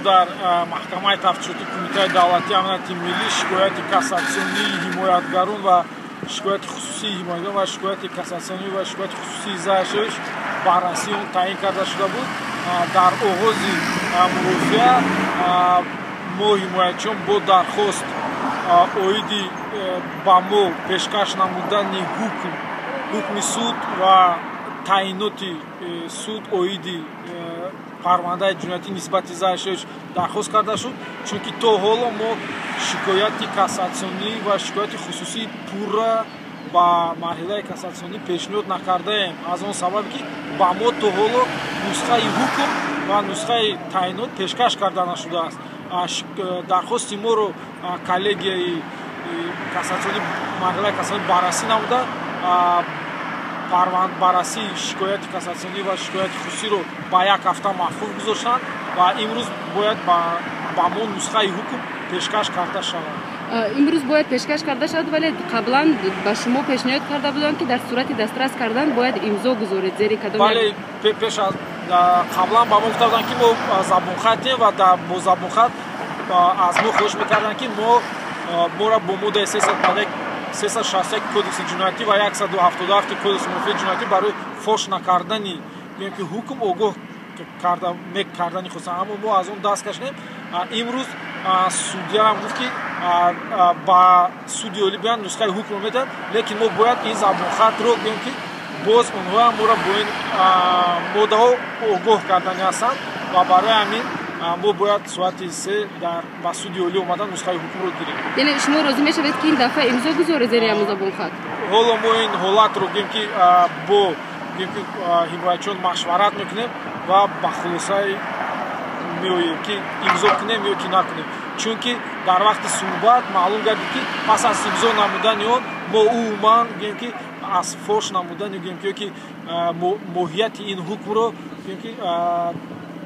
Дар маҳкамаи тафтишотии Кумитаи давлатии амнияти миллӣ шикояти кассатсионии ҳимоятгарон ва шикояти хусусии ҳимоятгарон ва шикояти кассатсионӣ ва шикояти хусусии Зайшевич баррасии он таъин карда шуда буд. Дар оғози мурофиа мо ҳимоятчиён бо дархост оиди ба мо пешкаш намудани ҳукми суд ва таъиноти суд оиди парвандаи ҷиноятӣ нисбати Зайшевич дархост карда шуд, чунки то ҳоло мо шикояти кассатсионӣ ва шикояти хусусии пурра ба марҳилаи кассатсионӣ пешниҳод накардаем, аз он сабабе ки ба мо то ҳоло нусхаи ҳукм ва нусхаи таъинот пешкаш карда нашудааст. Дархости моро коллегияи кассатсионӣ марҳилаи кассатсионӣ баррасӣ намуда, баррасии шикояти кассатсионӣ ва шикояти хусусиро ба як ҳафта маҳфуз гузоштанд ва имрӯз бояд ба мо нусхаи ҳукм пешкаш карда шавад. Имрӯз бояд пешкаш карда шавад, вале қаблан ба шумо пешниҳод карда буданд, ки дар сурати дастрас кардан бояд имзо гузоред зери кадом? Бале, пеш аз қаблан ба мо гуфта буданд, ки мо забонхатем ва бо забонхат аз мо хоҳиш мекарданд, ки моро бо моддаи 361 кодекси ҷиноятӣ ва 177 кодекси мурофиаи ҷиноятӣ барои фош накардани ки ҳукм огоҳ кардани хостанд, аммо мо аз он даст кашидем. Имрӯз судяам гуфт, ки ба суди олӣ биёянд, нусхаи ҳукмро медиҳанд, лекин мо бояд ин забонхатро гӯем, ки боз онҳоам моро бо ин моддаҳо огоҳ кардани ҳастанд ва барои ҳамин мо бояд соати 3 ба суди олӣ омадан, нусхаи ҳукмро гирем. Яъне шумо розӣ мешавед, ки ин дафъа имзо гузоред зери ҳамон забонхат? Ҳоло мо ин ҳолатро гӯем, ки бо гӯем, ки ҳимоятчиён машварат мекунем ва ба хулосае меоем, ки имзо кунем ё ки накунем, чунки дар вақти суҳбат маълум гардид, ки пас аз имзо намудани он мо умуман гӯем, ки аз фош намудани гӯем, ки ё ки моҳияти ин ҳукмро гӯем, ки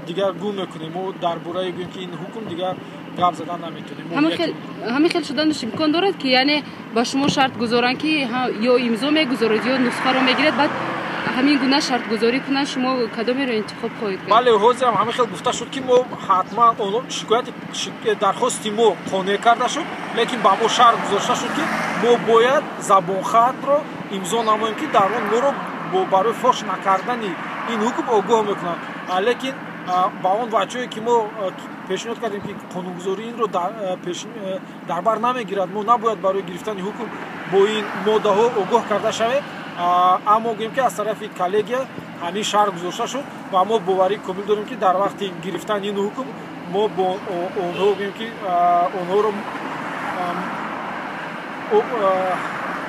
дигар гум мекунем. Мо дар бораи гӯем, ки ин ҳукм дигар гап задан наметавонем. Ҳамин хел шуданаш имкон дорад, ки яъне ба шумо шарт гузоранд, ки ё имзо мегузоред, ё нусхаро мегиред, баъд ҳамин гуна шартгузорӣ кунанд, шумо кадомеро интихоб хоҳед кард? Бале, ҳозирам ҳамин хел гуфта шуд, ки мо ҳатман шикояти дархости мо қонеъ карда шуд, лекин ба мо шарт гузошта шуд, ки мо бояд забонхатро имзо намоем, ки дар он моро барои фош накардани ин ҳукм огоҳ мекунанд. Лекин ба он ваҷҳое, ки мо пешниҳод кардем, ки қонунгузорӣ инро дар бар намегирад, мо набояд барои гирифтани ҳукм бо ин моддаҳо огоҳ карда шавем, аммо гӯем, ки аз тарафи коллегия ҳамин шарт гузошта шуд ва мо боварии комил дорем, ки дар вақти гирифтани ин ҳукм мо бо онҳо гӯем, ки онҳоро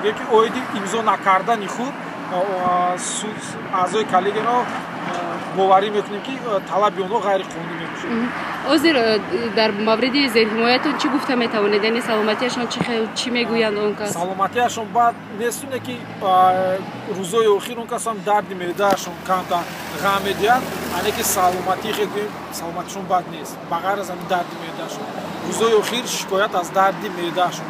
гӯем, ки оиди имзо накардани худ аъзои коллегияро боварӣ мекунем, ки талаби онҳо ғайриқонунӣ мебошад. Ҳозир дар мавриди зерҳимоятон чӣ гуфта метавонед? Яъне саломатиашон чӣ хел, чӣ мегӯянд он кас? Саломатиашон бад нестуне, ки рӯзои охир он касам дарди меъдаашон камтар ғам медиҳад, ане ки саломатӣ хел гӯем, саломатишон бад нест, ба ғайр аз ҳамин дарди меъдаашон. Рӯзои охир шикоят аз дарди меъдаашон